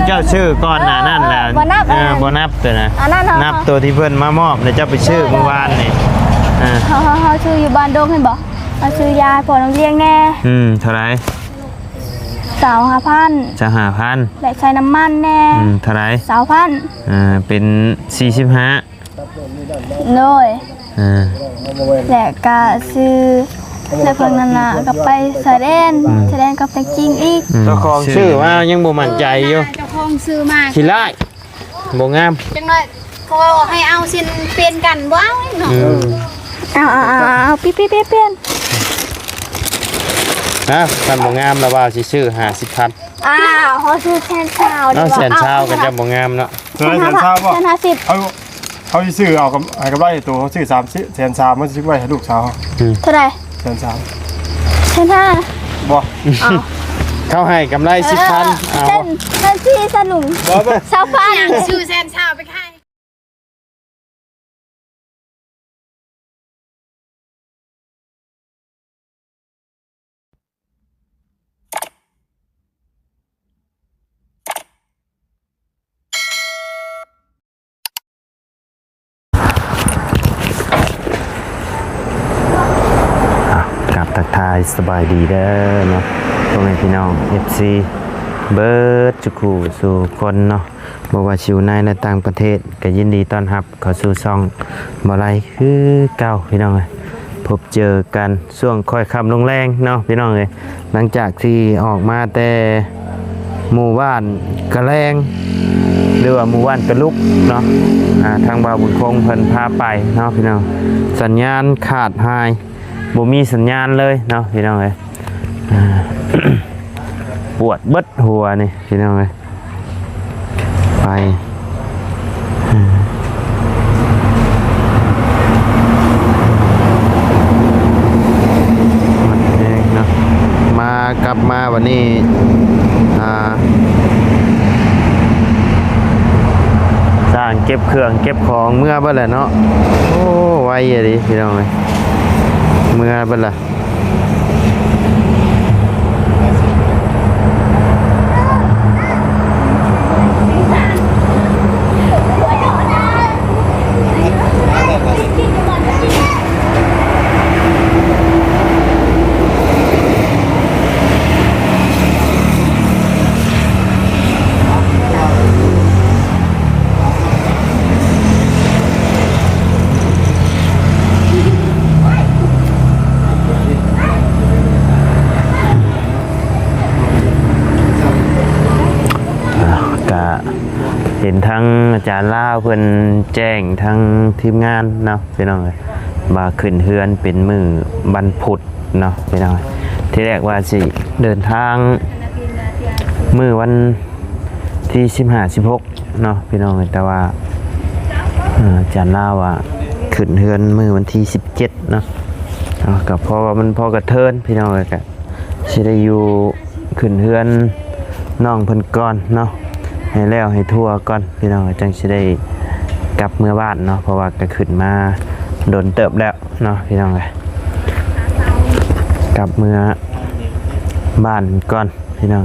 ເຈົ້າຊື້ກ່ອນໜ້ານັ້ນແຫຼະ ເອີ ບໍ່ນັບ ເອີ ອັນນັ້ນ ບໍ່ນັບຕົວນະ ອັນນັ້ນເຮົາ ນັບຕົວທີ່ເພິ່ນມາມອບແລ້ວ ເຈົ້າໄປຊື້ມື້ວານນີ້ ເອີ ເຮົາ ເຮົາ ເຮົາຊື້ຢູ່ບ້ານດົງ ເຫັນບໍ່? ເຮົາຊື້ຢາໃຫ້ພໍ່ນ້ອງລ້ຽງແດ່ ອືມ ເທົ່າໃດ? ຊາວຫ້າພັນ ຊາວຫ້າພັນ ແລະໃສ່ນ້ຳມັນແດ່ ອືມ ເທົ່າໃດ? ຊາວພັນ ອ່າ ເປັນສີ່ສິບຫ້າ ໂດຍ ອ່າ ແລະກະຊື້ ແລະເພິ່ນນັ້ນນະ ກະໄປຊາຍແດນ ອືມ ຊາຍແດນກັບແຕງຈິງອີກ ອືມ ເຈົ້າຂອງຊື້ມາຍັງບໍ່ໝັ້ນໃຈຢູ່ ເຈົ້າຂອງຊື້ມາຂີ້ລ້າຍ ບໍ່ງາມ ຈັກໜ້ອຍເຂົາເວົ້າໃຫ້ເອົາຊິນປ່ຽນກັນ ບໍ່ເອົາເນາະ ອືມ ເອົາ ເອົາ ເອົາ ເອົາ ປ່ຽນ ປ່ຽນ ປ່ຽນ ປ່ຽນ ຮະ ຄັນບໍ່ງາມລະວ່າຊິຊື້ຫ້າສິບພັນ ອ້າວ ເຮົາຊື້ແສນຊາວ ເອົາແສນຊາວກໍຈະບໍ່ງາມເນາະ ເທົ່າໃດ ແສນຊາວບໍ່? ແສນຫ້າສິບ ເອົາ ເຮົາຊິຊື້ເອົາກຳ ໃຫ້ກຳໄລໂຕ ເຮົາຊື້ສາມ ແສນສາມ ເຮົາຊິໄວ້ໃຫ້ລູກສາວ ອືມ ເທົ່າໃດ? ແສນສາມ ແສນຫ້າ ບໍ່ ເຂົາໃຫ້ກຳໄລສິບພັນ ເອີ ເອົາ ແສນ ແສນສີ່ ສະໜຸ່ມ ບໍ່ ບໍ່ ຊາວພັນ ຊື້ແສນຊາວໄປຂາຍ ອ່ະ ກາບທັກທາຍສະບາຍດີເດີເນາະ ພໍ່ແມ່ພີ່ນ້ອງ ເອັຟຊີ ເບິດສູ່ຄູ່ສູ່ຄົນເນາະ ບໍ່ວ່າຊິຢູ່ໃນ ແລະ ຕ່າງປະເທດ ກໍຍິນດີຕ້ອນຮັບເຂົ້າສູ່ຊ່ອງບໍ່ໄລຄືເກົ່າ ພີ່ນ້ອງເອີຍ. ພົບເຈີກັນຊ່ວງຄ່ອຍຄ່ຳລົງແລງເນາະ ພີ່ນ້ອງເອີຍ. ຫຼັງຈາກທີ່ອອກມາແຕ່ໝູ່ບ້ານກະແລງ ຫຼືວ່າໝູ່ບ້ານກະລຸກເນາະ ອ່າ ທາງບ່າວບຸນຄົງເພິ່ນພາໄປເນາະ ພີ່ນ້ອງ. ສັນຍານຂາດຫາຍ ບໍ່ມີສັນຍານເລີຍເນາະ ພີ່ນ້ອງເອີຍ. ອ່າ ປວດເບິດຫົວນີ້ ພີ່ນ້ອງເອີຍ. ໄປ ມັນແຮງເນາະ ມາ ກັບມາບັດນີ້ ອ່າ ຊ່າງເກັບເຄື່ອງເກັບຂອງເມືອເບິດແຫຼະເນາະ. ໂອ້ ໄວອີ່ຫຼີພີ່ນ້ອງເອີຍ ເມືອເບິດລະ. ກະເຫັນທາງອາຈານລາວເພິ່ນແຈ້ງທາງທີມງານເນາະ ພີ່ນ້ອງເອີຍ ວ່າຂຶ້ນເຮືອນເປັນມື້ວັນພຸດເນາະ ພີ່ນ້ອງເອີຍ. ທີແລກວ່າຊິເດີນທາງມື້ວັນທີສິບຫ້າ ສິບຫົກ ເນາະ ພີ່ນ້ອງເອີຍ ແຕ່ວ່າ ເອີ ອາຈານລາວວ່າຂຶ້ນເຮືອນມື້ວັນທີສິບເຈັດເນາະ. ເອົາ ກໍເພາະວ່າມັນພໍກະເທີນ ພີ່ນ້ອງເອີຍ ກໍຊິໄດ້ຢູ່ຂຶ້ນເຮືອນນ້ອງເພິ່ນກ່ອນເນາະ ໃຫ້ແລ້ວໃຫ້ທົ່ວກ່ອນ ພີ່ນ້ອງເອີຍ ຈັ່ງຊິໄດ້ກັບເມືອບ້ານເນາະ ເພາະວ່າກໍຂຶ້ນມາດົນເຕີບແລ້ວເນາະ ພີ່ນ້ອງເອີຍ. ກັບເມືອບ້ານກ່ອນ ພີ່ນ້ອງ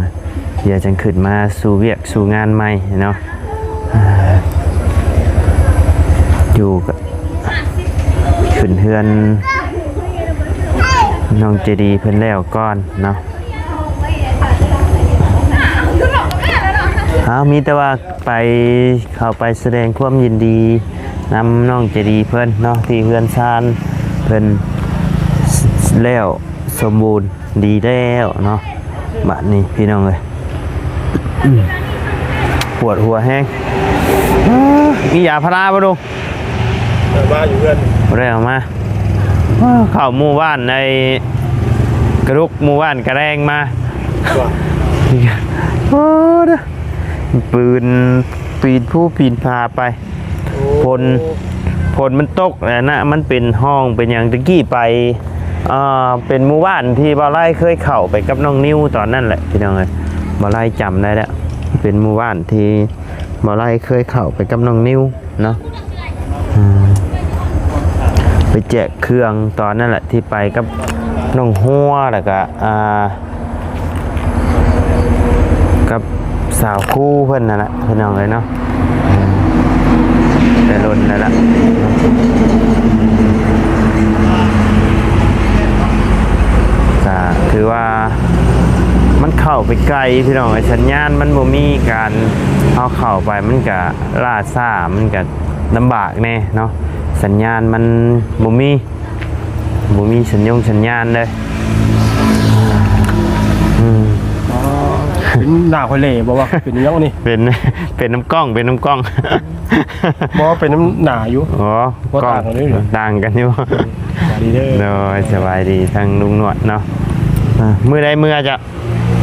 ດຽວຈັ່ງຂຶ້ນມາສູ່ວຽກສູ່ງານໃໝ່ເນາະ. ອ່າ ຢູ່ກະ ຂຶ້ນເຮືອນນ້ອງເຈດີເພິ່ນແລ້ວກ່ອນເນາະ. ເອົາ ມີແຕ່ວ່າໄປ ເຂົ້າໄປສະແດງຄວາມຍິນດີນຳນ້ອງເຈດີເພິ່ນເນາະ ທີ່ເຮືອນຊານເພິ່ນແລ້ວສົມບູນ ດີແລ້ວເນາະ. ບາດນີ້ພີ່ນ້ອງເອີຍ ອືມ ປວດຫົວແຮງ. ເອີ ມີຢາພາລາບໍ່ລຸງ? ເອົາມາຢູ່ເຮືອນ ບໍ່ໄດ້ເອົາມາ. ເອີ ເຂົ້າໝູ່ບ້ານໃນກະດຸກ ໝູ່ບ້ານກະແລງມາ. ໂອ້ ປີນ ປີນພູປີນຜາໄປ. ໂອ້ ຝົນ ຝົນມັນຕົກແຫຼະນະ ມັນເປັນຮ່ອງເປັນຫຍັງ. ຕະກີ້ໄປ ເອີ ເປັນໝູ່ບ້ານທີ່ບ່າວໄລເຄີຍເຂົ້າໄປກັບນ້ອງນິວຕອນນັ້ນແຫຼະ ພີ່ນ້ອງເອີຍ. ບ່າວໄລຈຳໄດ້ແລ້ວ ເປັນໝູ່ບ້ານທີ່ບ່າວໄລເຄີຍເຂົ້າໄປກັບນ້ອງນິວເນາະ. ອ່າ ໄປແຈກເຄື່ອງຕອນນັ້ນແຫຼະ ທີ່ໄປກັບນ້ອງຫົວ ແລ້ວກະ ອ່າ ກັບ ສາວຄູເພິ່ນນັ້ນແຫຼະພີ່ນ້ອງເອີຍເນາະ ແຕ່ດົນແລ້ວລະ ກະຖືວ່າມັນເຂົ້າໄປໄກພີ່ນ້ອງເອີຍ ສັນຍານມັນບໍ່ມີ ການເຮົາເຂົ້າໄປມັນກະລ່າຊ້າ ມັນກະລຳບາກແດ່ເນາະ ສັນຍານມັນບໍ່ມີ ບໍ່ມີສັນຍົງສັນຍານເດ້ ອືມ ອໍ ເປັນໜ້າຂ້ອຍເຫຼບໍ່ວ່າ ເປັນຫຍັງນີ້? ເປັນ ເປັນນຳກ້ອງ ເປັນນຳກ້ອງ ບໍ່ ເປັນນຳໜ້າຢູ່ ອໍ ກ້ອງ ຕ່າງກັນຢູ່ ສະບາຍດີເດີ ໂດຍ ສະບາຍດີ ທາງລຸງໜວດເນາະ ມື້ໃດເມືອຈະ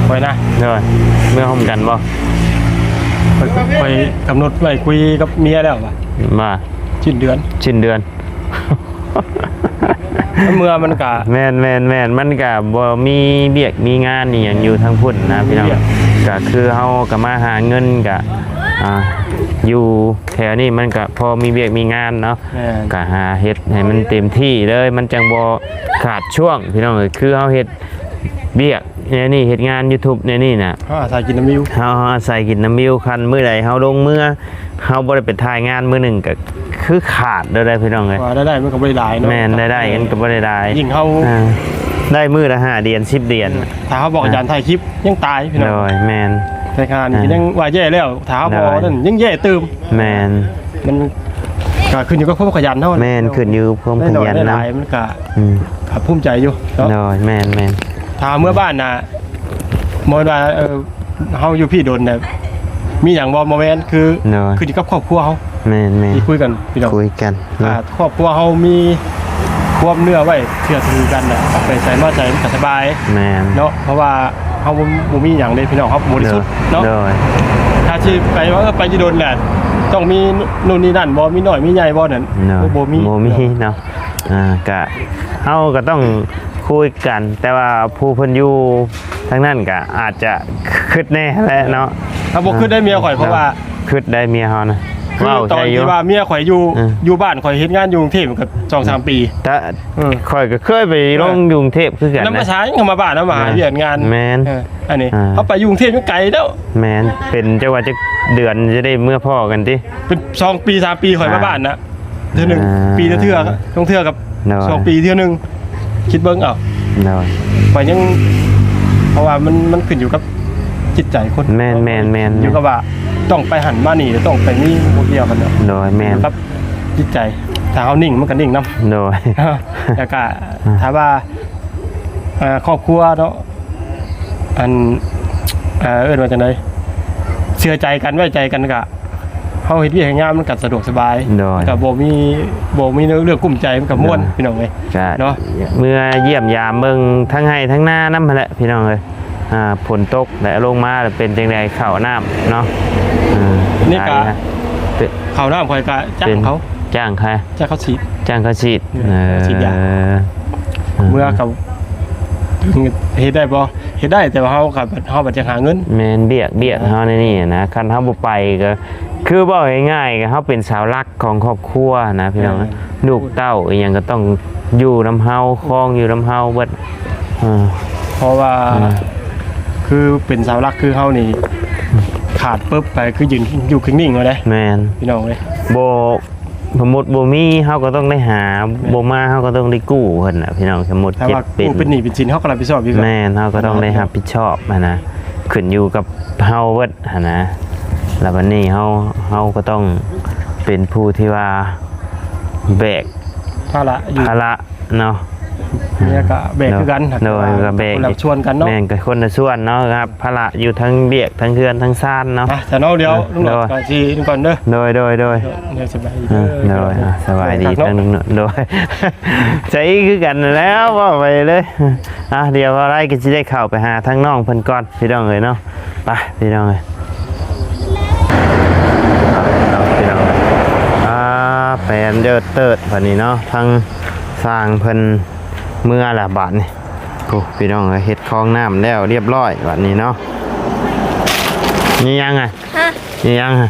ຂ້ອຍນະ ໂດຍ ເມືອຮ່ວມກັນບໍ່? ຂ້ອຍ ຂ້ອຍກຳນົດໄວ້ຄຸຍກັບເມຍແລ້ວວ່າ ວ່າ ສິ້ນເດືອນ ສິ້ນເດືອນ ເມືອມັນກະ ແມ່ນໆໆ ມັນກະບໍ່ມີວຽກມີງານອີ່ຫຍັງຢູ່ທາງພຸ້ນນະພີ່ນ້ອງ ກະຄືເຮົາກະມາຫາເງິນກະ ອ່າ ຢູ່ແຖວນີ້ມັນກະພໍມີວຽກມີງານເນາະ ແມ່ນ ກະຫາເຮັດໃຫ້ມັນເຕັມທີ່ເລີຍ ມັນຈັ່ງບໍ່ຂາດຊ່ວງພີ່ນ້ອງເອີຍ ຄືເຮົາເຮັດວຽກແນວນີ້ ເຮັດງານຢູທູບແນວນີ້ນະ ເຮົາອາໄສກິນນຳວິວ ເຮົາ ເຮົາອາໄສກິນນຳວິວ ຄັນມື້ໃດເຮົາລົງເມືອ ເຮົາບໍ່ໄດ້ໄປຖ່າຍງານມື້ໜຶ່ງກະຄືຂາດເລີຍພີ່ນ້ອງເອີຍ ວ່າລາຍໄດ້ມັນກະບໍ່ໄດ້ຫຼາຍເນາະ ແມ່ນ ລາຍໄດ້ມັນກະບໍ່ໄດ້ຫຼາຍ ຍິ່ງເຮົາ ອ່າ ໄດ້ມື້ລະຫ້າດຽນ ສິບດຽນ ອ່າ ຖ້າເຮົາບອກອາຈານຖ່າຍຄລິບຍັງຕາຍພີ່ນ້ອງ ໂດຍ ແມ່ນ ແຕ່ການນີ້ ອ່າ ຍັງວ່າແຍ່ແລ້ວ ຖ້າເຮົາບໍ່ ໂດຍ ນັ້ນຍັງແຍ່ຕື່ມ ແມ່ນ ມັນກະຂຶ້ນຢູ່ກັບຄວາມຂະຫຍັນເຮົາ ແມ່ນ ຂຶ້ນຢູ່ຄວາມຂະຫຍັນນຳ ໄດ້ໜ້ອຍໄດ້ຫຼາຍມັນກະ ອືມ ກະພູມໃຈຢູ່ເນາະ ໂດຍ ແມ່ນໆ ຖ້າເມືອບ້ານນະ ບໍ່ແມ່ນວ່າ ເອີ ເຮົາຢູ່ພີ້ດົນນະ ມີຫຍັງບໍ່? ບໍ່ແມ່ນ ຄື ໂດຍ ຂຶ້ນຢູ່ກັບຄອບຄົວເຮົາ ແມ່ນໆ ທີ່ຄຸຍກັນພີ່ນ້ອງ ຄຸຍກັນເນາະ ຖ້າຄອບຄົວເຮົາມີຄວາມເນື້ອໄວ້ເຊື່ອຖືກັນນະ ໄປໃສມາໃສມັນກະສະບາຍ ແມ່ນ ເນາະ ເພາະວ່າເຮົາບໍ່ ບໍ່ມີຫຍັງເດ້ພີ່ນ້ອງ ເຮົາບໍລິສຸດເນາະ ໂດຍ ຖ້າຊິໄປວ່າ ເອີ ໄປຢູ່ດົນແຫຼະ ຕ້ອງມີໂນ່ນນີ້ນັ້ນບໍ່? ມີນ້ອຍມີໃຫຍ່ບໍ່? ນັ້ນ ໂດຍ ບໍ່ ບໍ່ມີ ບໍ່ມີເນາະ ອ່າ ກະ ເຮົາກະຕ້ອງຄຸຍກັນ ແຕ່ວ່າຜູ້ເພິ່ນຢູ່ທາງນັ້ນກະອາດຈະຄຶດແດ່ແຫຼະເນາະ ເຮົາບໍ່ຄຶດໄດ້ເມຍຂ້ອຍ ເພາະວ່າ ຄຶດໄດ້ເມຍເຮົານະ ຄືຕອນທີ່ວ່າເມຍຂ້ອຍຢູ່ ເອີ ຢູ່ບ້ານ ຂ້ອຍເຮັດງານຢູ່ກຸງເທບກະສອງສາມປີ ແຕ່ ເອີ ຂ້ອຍກະເຄີຍໄປລົງ ເອີ ຢູ່ກຸງເທບຄືກັນນະ ນຳພາສາຫຍັງເຂົ້າມາບ້ານ ເອົາມາຫາວຽກງານ ແມ່ນ ເອີ ອັນນີ້ ອ່າ ເຮົາໄປຢູ່ກຸງເທບຍັງໄກແລ້ວ ແມ່ນ ເປັນຈັກວ່າຈັກເດືອນຈະໄດ້ເມືອພໍ້ກັນຕິ ເປັນສອງປີສາມປີຂ້ອຍມາ ອ່າ ບ້ານນະ ເທື່ອໜຶ່ງ ອ່າ ປີລະເທື່ອ ລາງເທື່ອກະ ໂດຍ ສອງປີເທື່ອໜຶ່ງ ຄິດເບິ່ງເອົາ ໂດຍ ຂ້ອຍຍັງ ເພາະວ່າມັນ ມັນຂຶ້ນຢູ່ກັບຈິດໃຈຄົນ ແມ່ນໆໆໆ ຢູ່ກັບວ່າຕ້ອງໄປຫັ້ນມານີ້ ຕ້ອງໄປນີ້ ບໍ່ກ່ຽວກັນດອກ ໂດຍ ແມ່ນ ຢູ່ກັບຈິດໃຈ ຖ້າເຮົານິ່ງມັນກະນິ່ງນຳ ໂດຍ ແລ້ວກະ ອ່າ ຖ້າວ່າ ເອີ ຄອບຄົວເນາະ ອັນ ເອີ ເອີ້ນວ່າຈັ່ງໃດ ເຊື່ອໃຈກັນ ໄວ້ໃຈກັນກະ ເຮົາເຮັດວຽກເຮັດງານມັນກະສະດວກສະບາຍ ໂດຍ ກະບໍ່ມີ ບໍ່ມີເລື່ອງກຸ້ມໃຈ ມັນກະມ່ວນ ໂດຍ ພີ່ນ້ອງເອີຍ ກະເນາະ ເມືອຢ້ຽມຢາມເບິ່ງທັງໄຮ່ທັງນານຳຫັ້ນແຫຼະພີ່ນ້ອງເອີຍ ອ່າ ຝົນຕົກແລ້ວລົງມາແລ້ວເປັນຈັ່ງໃດ ເຂົ້ານ້ຳເນາະ ເອີ ນີ້ກະ ເຂົ້ານ້ຳຂ້ອຍກະຈ້າງເຂົາ ຈ້າງໃຜ? ຈ້າງເຂົາສີດ ຈ້າງເຂົາສີດ ເອີ ເອີ ສີດຢາ ເອີ ເມືອກະ ເຮັດໄດ້ບໍ່? ເຮັດໄດ້ ແຕ່ວ່າເຮົາກະ ເຮົາບັດຢາກຫາເງິນ ແມ່ນ ວຽກ ວຽກເຮົາໃນນີ້ນະ ຄັນເຮົາບໍ່ໄປກະ ຄືເວົ້າງ່າຍໆ ກະເຮົາເປັນເສົາຫຼັກຂອງຄອບຄົວນະພີ່ນ້ອງ ແມ່ນ ລູກເຕົ້າອີ່ຫຍັງກະຕ້ອງຢູ່ນຳເຮົາ ຄອງຢູ່ນຳເຮົາເບິດ ເອີ ເພາະວ່າ ເອີ ຄືເປັນເສົາຫຼັກຄືເຮົານີ້ ຂາດປຶບໄປ ຄືຢືນຢູ່ຄິງນິ່ງເລີຍເດ້ ແມ່ນ ພີ່ນ້ອງເອີຍ ບໍ່ ສົມມຸດບໍ່ມີເຮົາກະຕ້ອງໄດ້ຫາ ແມ່ນ ບໍ່ມາເຮົາກະຕ້ອງໄດ້ກູ້ເພິ່ນນະພີ່ນ້ອງ ສົມມຸດເຈັບເປັນ ເປັນໜີ້ເປັນສິນ ເຮົາກະຮັບຜິດຊອບຢູ່ ແມ່ນ ເຮົາກະຕ້ອງໄດ້ຮັບຜິດຊອບຫັ້ນນະ ຂຶ້ນຢູ່ກັບເຮົາເບິດຫັ້ນນະ ແລ້ວບັດນີ້ເຮົາ ເຮົາກະຕ້ອງເປັນຜູ້ທີ່ວ່າແບກພາລະຢູ່ ພາລະ ເນາະ ເມຍກະແບກຄືກັນ ໂດຍ ແຕ່ວ່າກະແບກ ຄົນລະສ່ວນກັນເນາະ ແມ່ນ ກະຄົນລະສ່ວນເນາະ ຮັບພາລະຢູ່ທັງວຽກທັງເຮືອນທັງຊານເນາະ ອ່ະ ຊັ້ນເນາະ ດຽວ ອ່ະ ລຸງຫຼອດ ໂດຍ ກະຊິກ່ອນເດີ ໂດຍ ໂດຍ ໂດຍ ໂດຍ ສະບາຍດີ ອ່ະ ເດີ ໂດຍ ອ່ະ ສະບາຍດີ ເດີ ທັງລຸງ ໂດຍ ໃຈຄືກັນແລ້ວ ເວົ້າໄປເລີຍ ອ່ະ ດຽວເວົ້າໄດ້ກະຊິໄດ້ເຂົ້າໄປຫາທາງນ້ອງເພິ່ນກ່ອນ ພີ່ນ້ອງເອີຍເນາະ ໄປພີ່ນ້ອງເອີຍ ອ່າ ພີ່ນ້ອງເອີຍ ອ່າ ແປນເດີດເຕີດບາດນີ້ເນາະ ທາງຊ່າງເພິ່ນເມືອລະບາດນີ້ ໂອ້ ພີ່ນ້ອງເອີຍ ເຮັດຄອງນ້ຳແລ້ວລຽບລ້ອຍບາດນີ້ເນາະ ນີ້ຫຍັງອະ? ຮະ? ນີ້ຫຍັງອະ?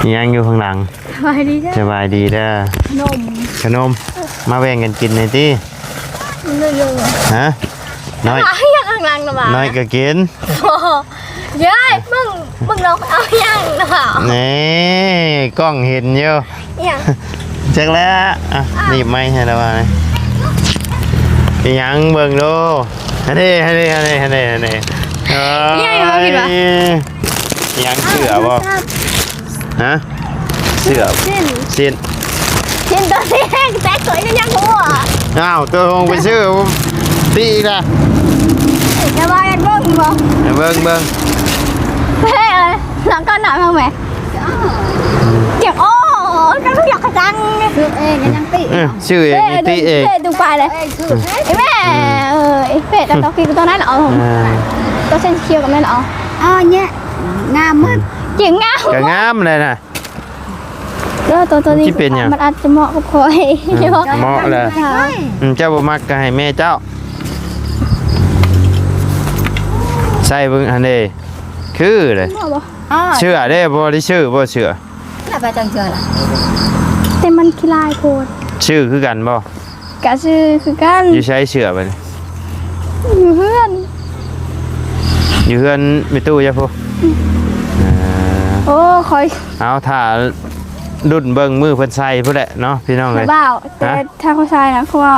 ນີ້ຫຍັງຢູ່ຂ້າງຫຼັງ? ສະບາຍດີເດີ ສະບາຍດີເດີ ຂະໜົມ ຂະໜົມ ມາແບ່ງກັນກິນໜ່ອຍຕິ ໜ້ອຍເດີ ຮະ? ນ້ອຍ ອາຫຍັງຂ້າງຫຼັງນະຫວາ ນ້ອຍກະກິນ ບໍ່ ເຢ້ຍ ເບິ່ງ ເບິ່ງນ້ອງເອົາຫຍັງເນາະ ນີ້ ກ້ອງເຫັນຢູ່ ອີຫຍັງ ຈັກແລ້ວ ອ່ະ ອ່ະ ໜີບໄມ້ໃຫ້ລະວ່າ ອີຫຍັງ ເບິ່ງດູ ຫັ້ນເດ້ ຫັ້ນເດ້ ຫັ້ນເດ້ ຫັ້ນເດ້ ຫັ້ນເດ້ ເອີຍ ອີຫຍັງ ເຫັນບໍ່ ຜິດຫວາ ອີຫຍັງ ເສື້ອບໍ່? ຮະ? ເສື້ອ ສິ້ນ ສິ້ນ ສິ້ນຕົວນີ້ແຮງແຕກຕົວນີ້ຍັງຫົວ ອ້າວ ຕົວຫົງໄປຊື້ ຕິອີກລະ ຢ່າວ່າກັນເບິ່ງບໍ່ ໃຫ້ເບິ່ງ ເບິ່ງ ເຮີ້ຍ ນັ່ງກ່ອນນະ ເບິ່ງແມ ເຈັບ ໂອ້ ຈັກຢາກກະຈັງ ຊື້ເອງກໍຍັງຕິ ເອີ ຊື້ເອງ ເອີ ຕິເອງ ເອີ ດູໄປເລີຍ ເອີ ຊື້ ເອີ ແມ່ ເອີ ເອີ ເຟດ ເອົາຕົວກິນຕົວນັ້ນເອົາ ອ່າ ຕົວເສັ້ນຂຽວກັບນັ້ນເອົາ ອໍ ເນີ້ຍ ງາມໝົດ ເກັ່ງງາມ ກໍງາມແຫຼະນະ ເອີ ຕົວ ຕົວນີ້ ມັນຊິເປັນຫຍັງ? ມັນອາດຈະເໝາະກັບຂ້ອຍ ອືມ ເໝາະແຫຼະ ເຈົ້າ ອືມ ເຈົ້າບໍ່ມັກກໍໃຫ້ແມ່ເຈົ້າ ໃສ່ເບິ່ງຫັ້ນເດ້ ຄືເດ້ ເໝາະບໍ່? ເຊື່ອເດ້ ບໍ່ໄດ້ຊື້ບໍ່ເຊື່ອ ແລ້ວໄປຈັ່ງເຊື່ອລະ ແຕ່ມັນຂີ້ລາຍໂພດ ຊື້ຄືກັນບໍ່? ກະຊື້ຄືກັນ ຢູ່ໃສເສື້ອບັດນີ້? ຢູ່ເຮືອນ ຢູ່ເຮືອນແມ່ຕູ້ເຈົ້າພຸ້ນ ອືມ ເອີ ໂອ້ ຂ້ອຍ ເອົາ ຖ້າລຸ້ນເບິ່ງມື້ເພິ່ນໃສ່ພຸ້ນແຫຼະເນາະ ພີ່ນ້ອງເອີຍ ແຕ່ວ່າ ແຕ່ ຮະ? ຖ້າຂ້ອຍໃສ່ນະ ຄືວ່າ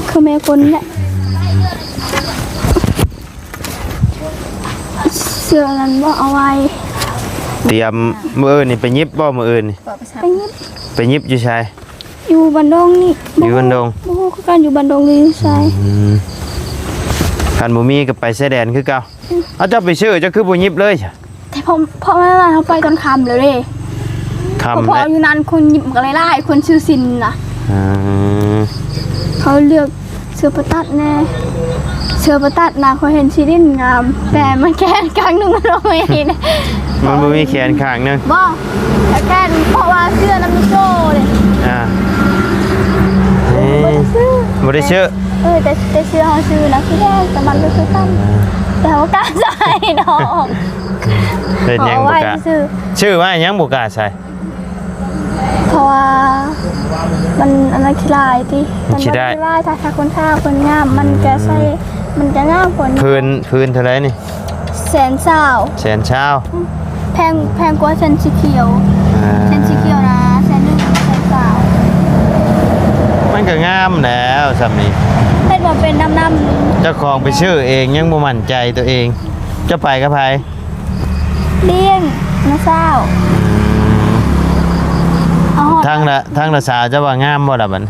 ຄືແມ່ຄົນແຫຼະ ເສື້ອນັ້ນບໍ່ເອົາໄວ້ ຕຽມ ມື້ອື່ນນີ້ໄປຫຍິບບໍ່ ມື້ອື່ນນີ້? ໄປຫຍິບ ໄປຫຍິບຢູ່ໃສ? ຢູ່ບ້ານດົງນີ້ ຢູ່ບ້ານດົງ ບໍ່ຮູ້ຄືກັນ ຢູ່ບ້ານດົງຫຼືຢູ່ໃສ ອືມ ຄັນບໍ່ມີກໍໄປຊາຍແດນຄືເກົ່າ ອືມ ເອົາ ເຈົ້າໄປຊື້ ເຈົ້າຄືບໍ່ຫຍິບເລີຍ? ແຕ່ເພາະ ເພາະວ່າເຮົາໄປຕອນຄ່ຳແລ້ວເດ້ ຄ່ຳ ເພາະ ເພາະ ແລະ ຢູ່ນັ້ນຄົນຫຍິບມັນກໍຫຼາຍໆ ຄົນຊື້ສິ້ນນະ ອືມ ເຂົາເລືອກ ເສື້ອປະຕັດແດ່ ເສື້ອປະຕັດນະ ຂ້ອຍເຫັນຊິຫຼິ້ນງາມ ແຕ່ມັນແຂນຂ້າງໜຶ່ງມັນບໍ່ມີ ມັນບໍ່ມີແຂນຂ້າງໜຶ່ງ ບໍ່ ແຂນ ເພາະວ່າເສື້ອນຳມີໂສ້ເດ້ ອ່າ ບໍ່ໄດ້ຊື້ ບໍ່ໄດ້ຊື້ ເອີ ແຕ່ ແຕ່ເສື້ອເຮົາຊື້ນະ ຄືແດງ ແຕ່ມັນບໍ່ຄືກັນ ອ່າ ແຕ່ເຮົາບໍ່ກ້າໃສ່ດອກ ເຮັດຫຍັງບໍ່ກ້າ ເອົາໄວ້ຊື່ ຊື້ໄວ້ຫຍັງບໍ່ກ້າໃສ່? ເພາະວ່າມັນອັນນັ້ນຂີ້ລາຍຕິ ມັນຂີ້ລາຍ ມັນບໍ່ໄດ້ວ່າຖ້າ ຖ້າຄົນຂາວຄົນງາມ ມັນຈະໃສ່ ອືມ ມັນຈະງາມກວ່ານີ້ ພື້ນ ພື້ນເທົ່າໃດນີ້? ແສນຊາວ ແສນຊາວ ອືມ ແພງ ແພງກວ່າເສັ້ນສີຂຽວ ອ່າ ເສັ້ນສີຂຽວນະ ແສນໜຶ່ງ ແສນຊາວ ມັນກໍງາມແລ້ວຊ່ຳນີ້ ເຮັດບໍ່ເປັນນຳໆ ເຈົ້າຂອງໄປຊື້ເອງຍັງບໍ່ໝັ້ນໃຈຕົວເອງ ເຈົ້າໄປກັບໃຜ? ລ້ຽງນ້າສາວ ອືມ ເອົາ ທາງລະ ທາງລະສາວເຈົ້າວ່າງາມບໍ່ລະບັດ?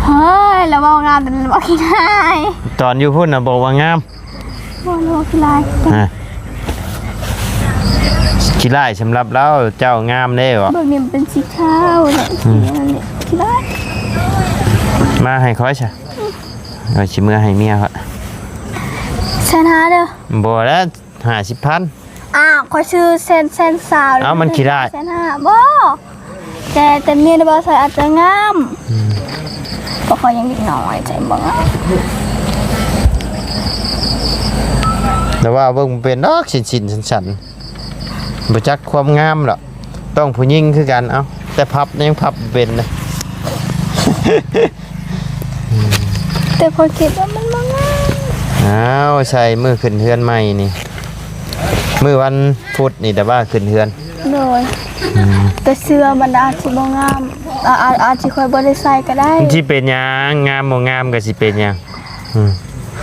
ເຮີ້ຍ ລະເວົ້າງາມ ແຕ່ລະເວົ້າຂີ້ລາຍ ຕອນຢູ່ພຸ້ນນະບອກວ່າງາມ ບໍ່ ລະເວົ້າຂີ້ລາຍ ຮະ ຂີ້ລາຍສຳລັບລາວ ເຈົ້າງາມເດ້ເບາະ ເບິ່ງນີ້ມັນເປັນສີຂາວແຫຼະ ອືມ ຂີ້ລາຍ ມາໃຫ້ຂ້ອຍຊະ ອືມ ຂ້ອຍຊິເມືອໃຫ້ເມຍຂ້ອຍ ແສນຫ້າເດີ ບໍ່ແລ້ວ ຫ້າສິບພັນ ອ້າວ ຂ້ອຍຊື້ແສນ ແສນຊາວ ເອົ້າ ມັນຂີ້ຮ້າຍ ແສນຫ້າ ບໍ່ ແຕ່ ແຕ່ເມຍໄດ້ບໍ່ໃສ່ອາດຈະງາມ ອືມ ເພາະຂ້ອຍຍັງເດັກນ້ອຍໃສ່ບໍ່ງາມ ແຕ່ວ່າເບິ່ງບໍ່ເປັນດອກ ສິ້ນໆ ສັນໆ ບໍ່ຈັກຄວາມງາມດອກ ຕ້ອງຜູ້ຍິງຄືກັນ ເອົ້າ ແຕ່ພັບຍັງພັບບໍ່ເປັນເລີຍ ແຕ່ຂ້ອຍຄິດວ່າມັນບໍ່ງາມ ອ້າວ ໃສ່ມື້ຂຶ້ນເຮືອນໃໝ່ນີ້ ມື້ວັນພຸດນີ້ແຕ່ວ່າຂຶ້ນເຮືອນ ໂດຍ ອືມ ແຕ່ເສື້ອມັນອາດຊິບໍ່ງາມ ອາ ອາ ອາດຊິຂ້ອຍບໍ່ໄດ້ໃສ່ກໍໄດ້ ມັນຊິເປັນຫຍັງ ງາມບໍ່ງາມກໍຊິເປັນຫຍັງ ອືມ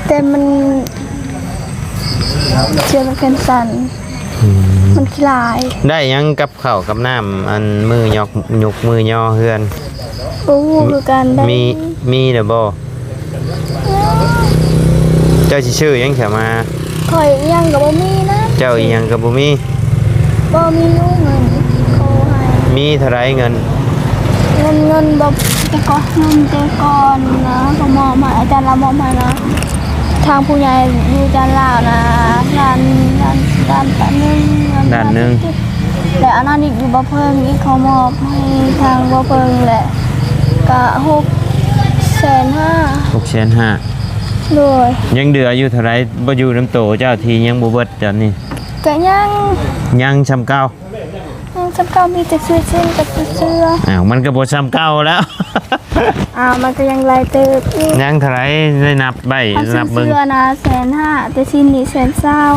ແຕ່ມັນ ເສື້ອມັນແຂນສັ້ນ ອືມ ມັນຂີ້ລາຍ ໄດ້ຫຍັງກັບເຂົ້າກັບນ້ຳ ອັນມື້ຍົກ ຍົກມື້ຍໍເຮືອນ ບໍ່ຮູ້ຄືກັນ ໄດ້ ມີ ມີແລ້ວບໍ່? ເຈົ້າຊິຊື້ຫຍັງເຂົ້າມາ? ຂ້ອຍອີ່ຫຍັງກໍບໍ່ມີນະ ເຈົ້າອີ່ຫຍັງກໍບໍ່ມີ ບໍ່ມີຢູ່ເງິນ ຂໍໃຫ້ ມີເທົ່າໃດເງິນ? ເງິນ ເງິນບໍ່ ແຕ່ກ່ອນ ເງິນແຕ່ກ່ອນນະ ກໍມອບໃຫ້ ອາຈານລາວມອບໃຫ້ນະ ທາງຜູ້ໃຫຍ່ຢູ່ຈານລາວນະ ລ້ານ ລ້ານ ລ້ານປາຍໜຶ່ງ ລ້ານໜຶ່ງ ແລະ ອັນນັ້ນອີກຢູ່ບໍ່ເພິ່ງອີກ ເຂົາມອບໃຫ້ທາງບໍ່ເພິ່ງ ແລະ ກະຫົກແສນຫ້າ ຫົກແສນຫ້າ ໂດຍ ຍັງເຫຼືອຢູ່ເທົ່າໃດ ບໍ່ຢູ່ນຳໂຕເຈົ້າທີ່ຍັງບໍ່ເບິດຕອນນີ້? ກະຍັງ ຍັງສ່ຳເກົ່າ ຍັງສ່ຳເກົ່າ ມີແຕ່ຊື້ສິ້ນກັບຊື້ເສື້ອ ອ້າວ ມັນກໍບໍ່ສ່ຳເກົ່າແລ້ວ ອ້າວ ມັນກໍຍັງຫຼາຍເຕີບຢູ່ ຍັງເທົ່າໃດ ໄດ້ນັບໄວ້ ນັບເບິ່ງ ເສື້ອນະແສນຫ້າ ແຕ່ສິ້ນນີ້ແສນຊາວ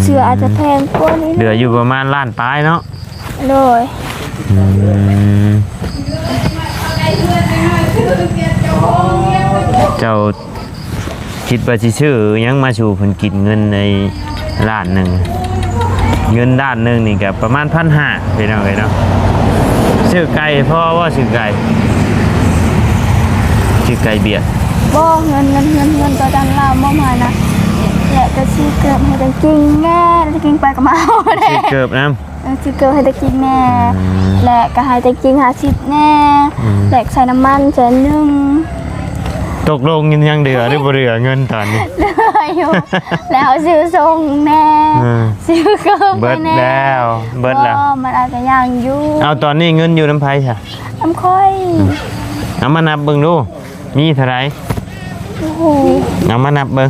ເສື້ອອາດຈະແພງກວ່ານີ້ ເຫຼືອຢູ່ປະມານລ້ານປາຍເນາະ. ໂດຍ. ອືມ ເຈົ້າຄິດວ່າຊິຊື້ຫຍັງມາສູ່ເພິ່ນກິນ ເງິນໃນລ້ານໜຶ່ງ? ເງິນລ້ານໜຶ່ງນີ້ກໍປະມານພັນຫ້າ ພີ່ນ້ອງເອີຍເນາະ. ຊື້ໄກ່ພໍບໍ່? ຊື້ໄກ່ ຊື້ໄກ່ບຽດ. ບໍ່ ເງິນ ເງິນ ເງິນ ເງິນຕອນນັ້ນລາວມອບໃຫ້ນະ ແລະກໍຊື້ເກີບໃຫ້ຕາກິງແດ່ ຕາກິງໄປກໍມາເອົາແດ່. ຊື້ເກີບນຳ. ເອີ ຊື້ເກີບໃຫ້ຕາກິງແດ່ ອືມ ແລະກໍໃຫ້ຕາກິງຫ້າສິບແດ່ ອືມ ແລະໃສ່ນ້ຳມັນແສນໜຶ່ງ. ຕົກລົງຍັງເຫຼືອຫຼືບໍ່ເຫຼືອເງິນຕອນນີ້? ເຫຼືອຢູ່ ແລ້ວຊື້ສົ່ງແດ່ ເອີ ຊື້ເກີບ ເບິດແດ່ ແລ້ວ ເບິດແລ້ວ. ບໍ່ ມັນອາດຈະຍັງຢູ່. ເອົາ ຕອນນີ້ເງິນຢູ່ນຳໃຜຊະ? ນຳຂ້ອຍ. ອືມ ເອົາມານັບເບິ່ງດູ ມີເທົ່າໃດ? ໂອ້ໂຫ ເອົາມານັບເບິ່ງ.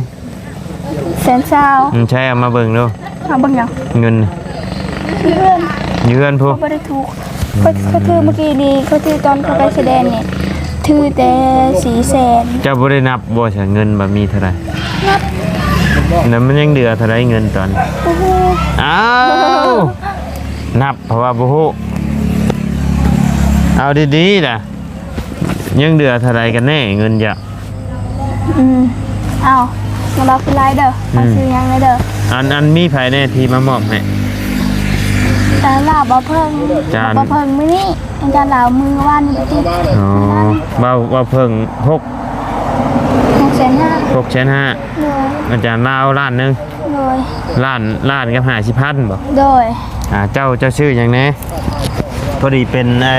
ແສນຊາວ. ອືມ ໃຊ້ເອົາມາເບິ່ງດູ. ເອົາເບິ່ງຫຍັງ? ເງິນ ຢູ່ເຮືອນ ຢູ່ເຮືອນພຸ້ນ. ບໍ່ໄດ້ຖືກ ຂ້ອຍ ຂ້ອຍຖືມື້ກີ້ນີ້ ຂ້ອຍຖືຕອນຂ້ອຍໄປຊາຍແດນນີ້ ຖືແຕ່ສີ່ແສນ. ເຈົ້າບໍ່ໄດ້ນັບບໍ່ຊະ ເງິນວ່າມີເທົ່າໃດ? ນັບ ແລ້ວມັນຍັງເຫຼືອເທົ່າໃດເງິນຕອນ? ໂອ້ໂຫ ອ້າວ ນັບ ເພາະວ່າບໍ່ຮູ້. ເອົາດີໆນະ ຍັງເຫຼືອເທົ່າໃດກັນແນ່ເງິນເຈົ້າ? ອືມ ເອົາ ລະບາຍຄືຫຼາຍເດີ ອືມ ເອົາຊື່ຫຍັງແດ່ເດີ. ອັນ ອັນມີໃຜແນ່ທີ່ມາມອບໃຫ້? ອາຈານລາວ ບ່າວເຜິ້ງ ອາຈານ ບ່າວເຜິ້ງມື້ນີ້ ອາຈານລາວມື້ວານນີ້ຕິດ. ອໍ ບ່າວ ບ່າວເຜິ້ງ ຫົກ ຫົກແສນຫ້າ ຫົກແສນຫ້າ. ໂດຍ. ອາຈານລາວລ້ານໜຶ່ງ. ໂດຍ. ລ້ານ ລ້ານກັບຫ້າສິບພັນບໍ່? ໂດຍ. ອ່າ ເຈົ້າ ເຈົ້າຊື່ຫຍັງແດ່? ພໍດີເປັນ ເອີ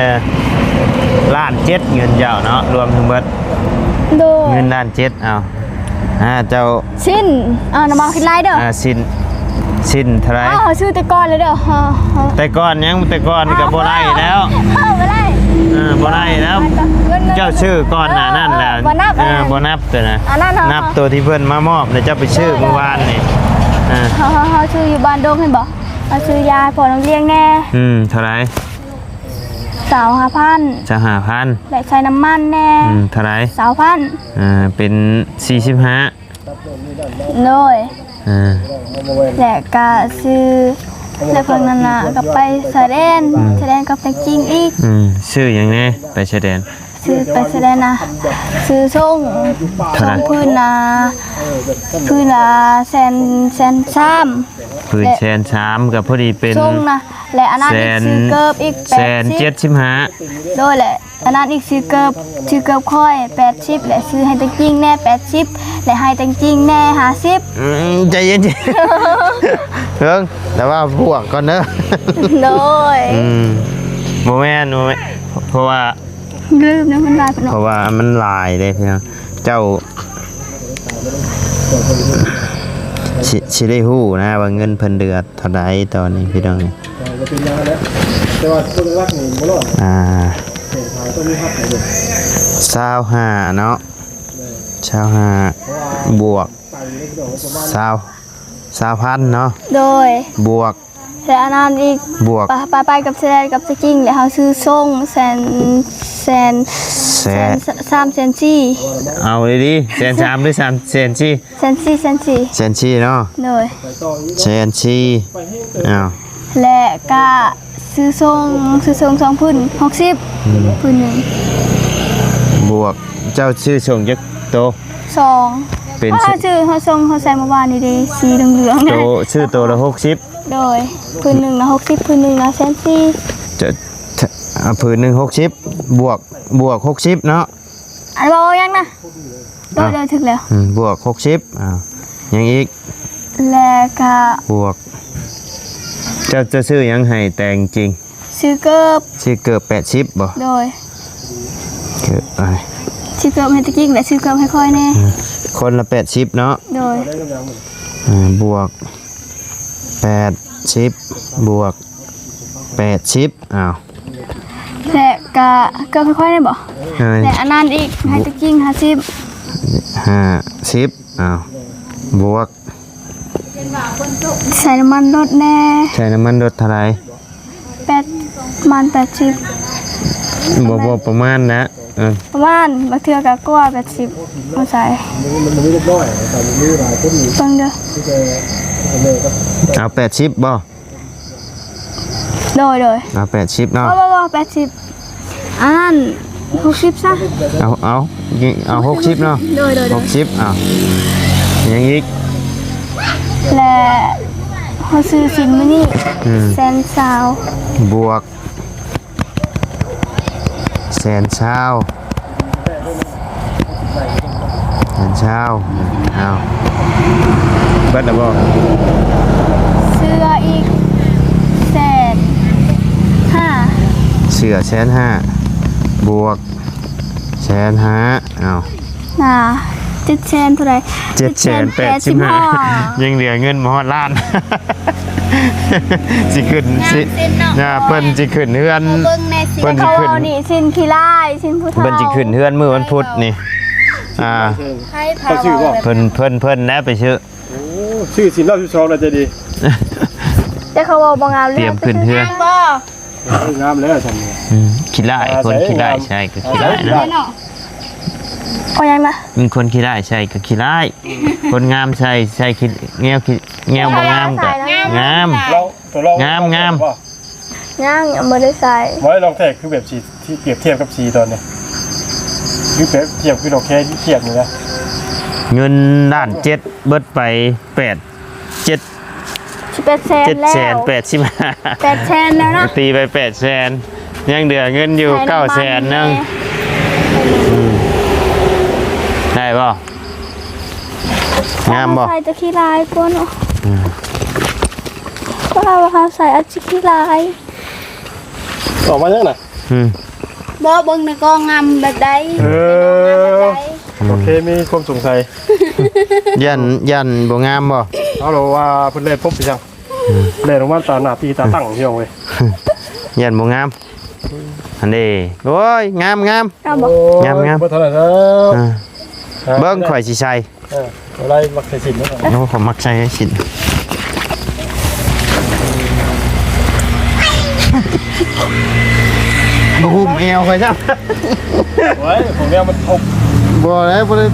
ລ້ານເຈັດເງິນເຈົ້າເນາະ ລວມທັງເບິດ. ໂດຍ. ເງິນລ້ານເຈັດ. ເອົາ ອ່າ ເຈົ້າ ຊິນ ເອົາ ນຳມາຄິດຫຼາຍເດີ. ອ່າ ຊິນ ຊິນເທົ່າໃດ? ເອົາ ເຮົາຊື້ແຕ່ກ່ອນເລີຍເດີ. ເຮົາ ເຮົາ ແຕ່ກ່ອນຫຍັງ? ແຕ່ກ່ອນກໍບໍ່ໄດ້ແລ້ວ. ເອົາ ບໍ່ໄດ້ ເອີ ບໍ່ໄດ້ແລ້ວ. ເຈົ້າຊື້ກ່ອນໜ້ານັ້ນແຫຼະ. ເອີ ບໍ່ນັບ ເອີ ບໍ່ນັບຕົວນະ. ອັນນັ້ນເນາະ ນັບຕົວທີ່ເພິ່ນມາມອບນະ ເຈົ້າໄປຊື້ມື້ວານນີ້. ເອີ ເຮົາ ເຮົາ ເຮົາຊື້ຢູ່ບ້ານດົງ ເຫັນບໍ່? ເຮົາຊື້ຢາໃຫ້ພໍ່ນ້ອງລ້ຽງແດ່. ອືມ ເທົ່າໃດ? ຊາວຫ້າພັນ. ຊາວຫ້າພັນ. ແລະໃສ່ນ້ຳມັນແດ່. ອືມ ເທົ່າໃດ? ຊາວພັນ. ອ່າ ເປັນສີ່ສິບຫ້າ. ໂດຍ. ອ່າ ແລະກະຊື້ ແລະເພິ່ນນັ້ນນະ ກໍໄປຊາຍແດນ. ອືມ ຊາຍແດນກັບແຕງຈິງອີກ. ອືມ ຊື້ຫຍັງແດ່ໄປຊາຍແດນ? ຊື້ໄປຊາຍແດນນະ ຊື້ສົ່ງ ເທົ່າໃດ? ສົ່ງພື້ນນະ ພື້ນລະແສນ ແສນສາມ. ພື້ນແສນສາມ ກໍພໍດີເປັນສົ່ງນະ ແລະອັນນັ້ນອີກ ແສນ ຊື້ເກີບອີກ ແສນເຈັດສິບຫ້າ. ໂດຍ. ແລະ ອັນນັ້ນອີກ ຊື້ເກີບ ຊື້ເກີບຂ້ອຍແປດສິບ ແລະຊື້ໃຫ້ແຕງຈິງແດ່ແປດສິບ ແລະໃຫ້ແຕງຈິງແດ່ຫ້າສິບ. ອືມ ໃຈເຢັນໆ ເບິ່ງ ແຕ່ວ່າບວກກ່ອນເດີ. ໂດຍ. ອືມ ບໍ່ແມ່ນ ບໍ່ແມ່ນ ເພາະວ່າລືມນະ ມັນຫຼາຍເນາະ ເພາະວ່າມັນຫຼາຍເດ້ພີ່ນ້ອງ. ເຈົ້າ ຊິ ຊິໄດ້ຮູ້ນະວ່າເງິນເພິ່ນເດືອດເທົ່າໃດຕອນນີ້ພີ່ນ້ອງ. ອ່າ ຊາວຫ້າເນາະ ຊາວຫ້າ ບວກ ຊາວ ຊາວພັນເນາະ. ໂດຍ. ບວກ ແລະອັນນັ້ນອີກ ບວກ ປະ ປະ ໄປກັບແສນ ກັບສະກິງ ແລະເຮົາຊື້ສົ່ງແສນ ແສນ ແສນ ແສນສາມ ແສນສີ່. ເອົາດີໆ ແສນສາມ ຫຼື ສາມ ແສນສີ່? ແສນສີ່ ແສນສີ່ ແສນສີ່ເນາະ. ໂດຍ. ແສນສີ່ ອ້າວ ແລະກະຊື້ສົ່ງ ຊື້ສົ່ງສອງຜືນ ຫົກສິບ. ອືມ ຜືນໜຶ່ງ. ບວກ ເຈົ້າຊື້ສົ່ງຈັກໂຕ? ສອງ. ເປັນ ເຮົາຊື້ ເຮົາສົ່ງ ເຮົາໃສ່ມື້ວານນີ້ເດ້ ສີເຫຼືອງໆ ໂຕ ຊື້ໂຕລະຫົກສິບ. ໂດຍ. ຜືນໜຶ່ງນະຫົກສິບ ຜືນໜຶ່ງນະແສນສີ່. ຈະ ອາ ຜືນໜຶ່ງຫົກສິບ ບວກ ບວກຫົກສິບເນາະ. ອັນເວົ້າຫຍັງນະ? ໂດຍ ໂດຍ ຖືກແລ້ວ. ອືມ ບວກຫົກສິບ. ອ້າວ ຫຍັງອີກ? ແລະກະ ບວກ ເຈົ້າ ເຈົ້າຊື້ຫຍັງໃຫ້ແຕງຈິງ? ຊື້ເກີບ. ຊື້ເກີບແປດສິບບໍ່? ໂດຍ. ເກີບ ຊື້ເກີບໃຫ້ຕາກິງ ແລະຊື້ເກີບໃຫ້ຂ້ອຍແດ່. ອືມ ຄົນລະແປດສິບເນາະ. ໂດຍ. ອ່າ ບວກແປດສິບ ບວກແປດສິບ. ອ້າວ ແລະກະເກີບໃຫ້ຂ້ອຍແດ່ບໍ່? ເອີຍ ແລະອັນນັ້ນອີກ ໃຫ້ຕາກິງຫ້າສິບ. ຫ້າສິບ. ອ້າວ ບວກ ໃສ່ນ້ຳມັນລົດແດ່. ໃສ່ນ້ຳມັນລົດເທົ່າໃດ? ແປດ ປະມານແປດສິບ. ບໍ່ ບໍ່ປະມານນະ. ເອີ ປະມານ ບາງເທື່ອກໍກວ່າແປດສິບ ເອົາໃສ່ ເບິ່ງເດີ. ເອົາແປດສິບບໍ່? ໂດຍ ໂດຍ ເອົາແປດສິບເນາະ. ບໍ່ ບໍ່ ບໍ່ ແປດສິບ ອັນນັ້ນຫົກສິບຊະ. ເອົາ ເອົາ ເອົາຫົກສິບເນາະ. ໂດຍ ໂດຍ ໂດຍ ຫົກສິບ. ເອົາ ຫຍັງອີກ? ແລະ ເຮົາຊື້ຊິນມື້ນີ້ ອືມ ແສນຊາວ ບວກ ແສນຊາວ ແສນຊາວ. ເອົາ ເບິດແລ້ວບໍ່? ເສື້ອອີກແສນຫ້າ ເສື້ອແສນຫ້າ ບວກແສນຫ້າ. ເອົາ ອ່າ ເຈັດແສນເທົ່າໃດ? ເຈັດແສນແປດສິບຫ້າ. ຍັງເຫຼືອເງິນບໍ່ຮອດລ້ານ. ຊິຂຶ້ນ ງາມ ຊິ ເຊັ່ນເນາະ ອ່າ ເພິ່ນຊິຂຶ້ນເຮືອນ ເບິ່ງແດ່ ເພິ່ນຊິຂຶ້ນ ເຂົາເວົ້ານີ້ ຊິນຂີ້ລ້າຍ ຊິນຜູ້ເຖົ້າ ເພິ່ນຊິຂຶ້ນເຮືອນມື້ວັນພຸດນີ້. ອ່າ ໃຜພາເວົ້າແບບ ເພິ່ນ ເພິ່ນ ເພິ່ນແຫຼະໄປຊື້. ໂອ້ ຊື້ຊິນລາວສິບສອງນະ ໃຈດີ. ແຕ່ເຂົາເວົ້າບໍ່ງາມເລີຍ ຕຽມຂຶ້ນເຮືອນ ງາມບໍ່? ເອີ ງາມແລ້ວຊັ້ນນີ້. ອືມ ຂີ້ລ້າຍ ອ່າ ຄົນຂີ້ລ້າຍ ໃສ່ ໃສ່ກໍຂີ້ລ້າຍເນາະ. ເອົາຫຍັງນະ? ອືມ ຄົນຂີ້ລ້າຍໃສ່ກໍຂີ້ລ້າຍ ຄົນງາມໃສ່ ໃສ່ຂີ້ ແນວຂີ້ ແນວບໍ່ງາມກໍງາມ. ລອງ ທົດລອງ ງາມ ງາມ ງາມ ຍັງບໍ່ໄດ້ໃສ່. ບໍ່ ລອງແທກ ຄືແບບຊິ ທີ່ປຽບທຽບກັບສີຕອນນີ້ ຄືແບບທຽບ ຄືດອກແຄທຽບນີ້ນະ. ເງິນລ້ານເຈັດ ເບິດໄປແປດ ເຈັດ ສິບແປດແສນ ເຈັດແສນແປດສິບຫ້າ ແປດແສນແລ້ວນະ ຕີໄປແປດແສນ ຍັງເຫຼືອເງິນຢູ່ເກົ້າແສນໜຶ່ງ. ອືມ ໄດ້ບໍ່? ງາມບໍ່? ເຮົາໃສ່ຈະຂີ້ລາຍກ່ອນເນາະ. ອືມ ເພາະວ່າເຮົາໃສ່ອາດຈະຂີ້ລາຍ. ອອກມາຍັງນະ? ອືມ ບໍ່ ເບິ່ງໃນກ້ອງງາມແບບໃດ? ເອີ ໂອເຄ ມີຄວາມສົງໄສ. ຢ້ານ ຢ້ານບໍ່ງາມບໍ່? ເຮົາລະວ່າເພິ່ນແລ່ນພົບໄປຈັ່ງ ອືມ ແລ່ນອອກມາຕາໜ້າຕີຕາຕັ້ງ ພີ່ນ້ອງເອີຍ. ຢ້ານບໍ່ງາມ ອັນນີ້ ໂອ້ຍ ງາມ ງາມ ງາມບໍ່? ໂອ້ຍ ງາມ ງາມ ບໍ່ເທົ່າໃດແລ້ວ. ອ່າ ເບິ່ງ ຂ້ອຍຊິໃສ່. ເອີ ບໍ່ໄດ້ ມັກໃສ່ສິ້ນເນາະ. ໂອ້ ຂ້ອຍມັກໃສ່ສິ້ນ ບໍ່ຫຸ້ມແອວຂ້ອຍຊ້ຳ. ໂອ້ຍ ຂອງແນວມັນທົບ ບໍ່ໄດ້ ບໍ່ໄດ້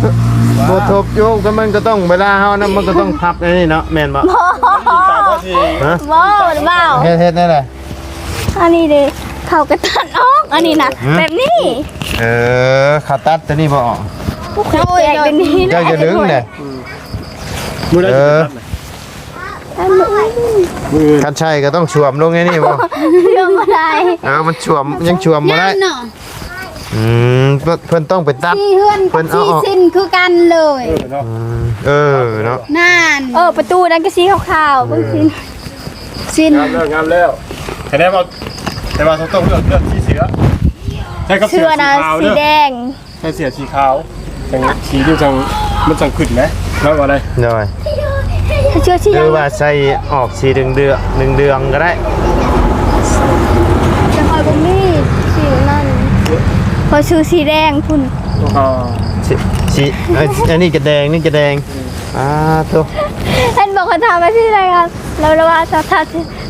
ບໍ່ທົບຢູ່ ກໍມັນກໍຕ້ອງ ເວລາເຮົານັ້ນ ມັນກໍຕ້ອງພັບອັນນີ້ເນາະ ແມ່ນບໍ່? ບໍ່ ຕາມວ່າຊິ ຮະ? ບໍ່ ບໍ່ ເຮັດ ເຮັດແນວໃດ? ອັນນີ້ເດ້ ເຂົາກໍຕັດອອກ ອັນນີ້ນະ ຮະ? ແບບນີ້. ເອີ ເຂົາຕັດຕົວນີ້ບໍ່ອອກ. ໂອ້ຍ ແຕກເປັນນີ້ ເຈົ້າຢ່າດຶງເດ້. ອືມ ມື້ໃດຊິຕັດນະ? ອັນມື້ອື່ນ ມື້ອື່ນ ຄັນໃສ່ກໍຕ້ອງສວມລົງໃນນີ້ບໍ່? ສວມບໍ່ໄດ້. ເອີ ມັນສວມ ຍັງສວມບໍ່ໄດ້ ຢ້ານເນາະ. ອືມ ເພິ່ນ ເພິ່ນຕ້ອງໄປຕັດ ເພິ່ນເອົາອອກ ສິ້ນຄືກັນເລີຍ. ເອີເນາະ ອືມ ເອີເນາະ ນັ້ນ ເອີ ປະຕູນັ້ນກໍສີຂາວໆ ເບິ່ງສິ້ນ ສິ້ນ ງາມແລ້ວ ງາມແລ້ວ. ແຕ່ວ່າ ແຕ່ວ່າເຮົາຕ້ອງເລືອກ ເລືອກສີເສື້ອ ໃສ່ກັບເສື້ອ ເສື້ອນະ ສີຂາວເດີ ສີແດງ ໃສ່ເສື້ອສີຂາວ ຈັ່ງສີນີ້ຈັ່ງ ມັນຈັ່ງຂຶ້ນນະ ແລ້ວວ່າໄດ໋. ໂດຍ ເສື້ອສີຫຍັງ ຫຼືວ່າໃສ່ອອກສີເດືອງໆ ເດືອງໆກໍໄດ້. ແຕ່ຂ້ອຍບໍ່ມີສີນັ້ນ ຂ້ອຍຊື້ສີແດງພຸ້ນ. ອໍ ສີ ສີ ເອີ ອັນນີ້ກະແດງ ນີ້ກະແດງ. ອືມ ອ່າ ໂທ້ ເຫັນບໍ່ ເຂົາຖາມວ່າສີໃດ ລາວ ລາວວ່າ ຖ້າ ຖ້າ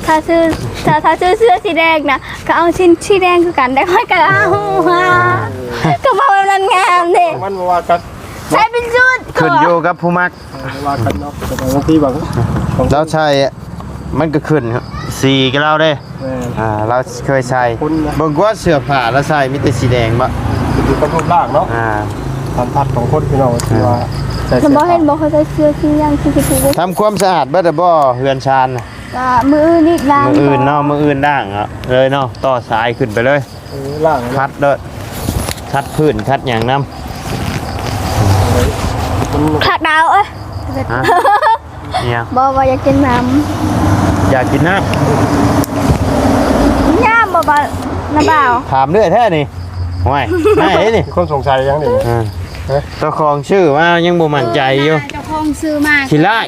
ຖ້າຊື້ ຖ້າ ຖ້າຊື້ເສື້ອສີແດງນະ ກໍເອົາສິ້ນສີແດງຄືກັນ ແຕ່ຂ້ອຍກໍເອົາ ອໍ ກໍເວົ້າແບບນັ້ນງາມເດ້ ມັນບໍ່ວ່າກັນ ໃສ່ເປັນຊຸດ ຂຶ້ນຢູ່ກັບຜູ້ມັກ ເອີ ວ່າກັນເນາະ ແຕ່ບາງທີບາງ ລາວໃສ່ ມັນກໍຂຶ້ນສີກັບລາວເດ້. ແມ່ນ ອ່າ ລາວເຄີຍໃສ່ ຄົນນະ ເບິ່ງກວ່າເສື້ອຜ້າລາວໃສ່ມີແຕ່ສີແດງບໍ່? ຂຶ້ນຢູ່ກັບຮູບຮ່າງເນາະ ອ່າ ສັນທັດຂອງຄົນ ພີ່ນ້ອງ ທີ່ວ່າ ອ່າ ໃສ່ເສື້ອຜ້າ ເຫັນບໍ່ ເຂົາໃສ່ເສື້ອສີຫຍັງ ສີຊຳພູ. ທຳຄວາມສະອາດເບິດແລ້ວບໍ່ ເຮືອນຊານນະ? ກະມື້ອື່ນອີກລ້າງ ມື້ອື່ນເນາະ ມື້ອື່ນລ້າງເນາະ ເລີຍເນາະ ຕໍ່ສາຍຂຶ້ນໄປເລີຍ. ເອີ ລ້າງ ຂັດເດີ ຂັດພື້ນ ຂັດຫຍັງນຳ. ຄັກດາວເອີຍ ຮະ? ອີຫຍັງ? ບໍ່ ບໍ່ຢາກກິນນ້ຳ ຢາກກິນນ້ຳ ຍາມບໍ່ບາດນະບ່າວ. ຖາມເລື້ອຍແທ້ນີ້ ຫ້ວຍ ນາຍເດ້ນີ້ ມີຄົນສົງໄສຫຍັງນີ້? ອ່າ ເອີ ເຈົ້າຂອງຊື້ມາຍັງບໍ່ໝັ້ນໃຈຢູ່ ເຈົ້າຂອງຊື້ມາ ຂີ້ລ້າຍ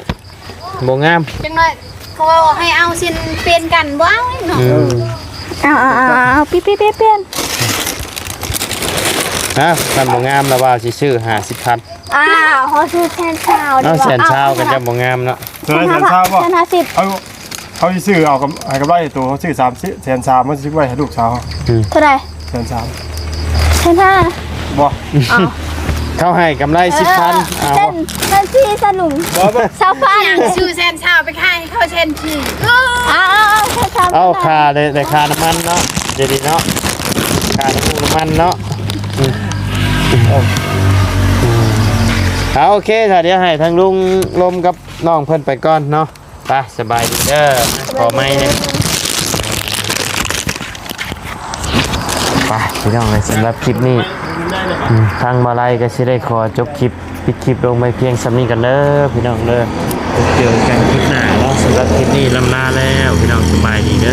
ບໍ່ງາມ ຈັກໜ້ອຍ ເຂົາເວົ້າໃຫ້ເອົາສິ້ນປ່ຽນກັນ ບໍ່ເອົາເນາະ. ອືມ ເອົາ ເອົາ ເອົາ ເອົາ ປ່ຽນ ປ່ຽນ ປ່ຽນ ຮະ ຄັນບໍ່ງາມລະວ່າຊິຊື້ຫ້າສິບພັນ. ອ້າວ ເຮົາຊື້ແສນຊາວ ເອົາແສນຊາວກໍຈະບໍ່ງາມເນາະ. ເທົ່າໃດ ແສນຊາວບໍ່? ແສນຫ້າສິບ ເຮົາ ເຮົາຊິຊື້ເອົາກຳ ໃຫ້ກຳໄລໂຕ ເຮົາຊື້ສາມແສນສາມ ເຮົາຊິໄວ້ໃຫ້ລູກສາວ. ອືມ ເທົ່າໃດ? ແສນສາມ ແສນຫ້າ ບໍ່ ອ້າວ ເຂົາໃຫ້ກຳໄລສິບພັນ ເອີ ເອົາ ເຊັ່ນ ເຊັ່ນສີ່ສະໜຸງ ບໍ່ ບໍ່ ຊາວພັນ ຫຍັງຊື້ແສນຊາວ ໄປຂາຍໃຫ້ເຂົາແສນສີ່ ເອົາ ເອົາ ເອົາ ເອົາ ເອົາ ຄ່າໄດ້ ໄດ້ຄ່ານ້ຳມັນເນາະ ດຽວນີ້ເນາະ ຄ່ານ້ຳມັນເນາະ ອືມ ເອົາ ເອົາ ໂອເຄ ຖ້າດຽວໃຫ້ທາງລຸງລົມກັບນ້ອງເພິ່ນໄປກ່ອນເນາະ. ໄປ ສະບາຍດີເດີ ຂໍໄມ້ແດ່ ໄປພີ່ນ້ອງເອີຍ ສຳລັບຄລິບນີ້ ອືມ ທາງບ່າວໄລກໍຊິໄດ້ຂໍຈົບຄລິບ ປິດຄລິບລົງໄວ້ພຽງສ່ຳນີ້ກ່ອນເດີພີ່ນ້ອງເດີ ພົບເຈີກັນຄລິບໜ້າເນາະ ສຳລັບຄລິບນີ້ລ່ຳລາແລ້ວ ພີ່ນ້ອງສະບາຍດີເດີ.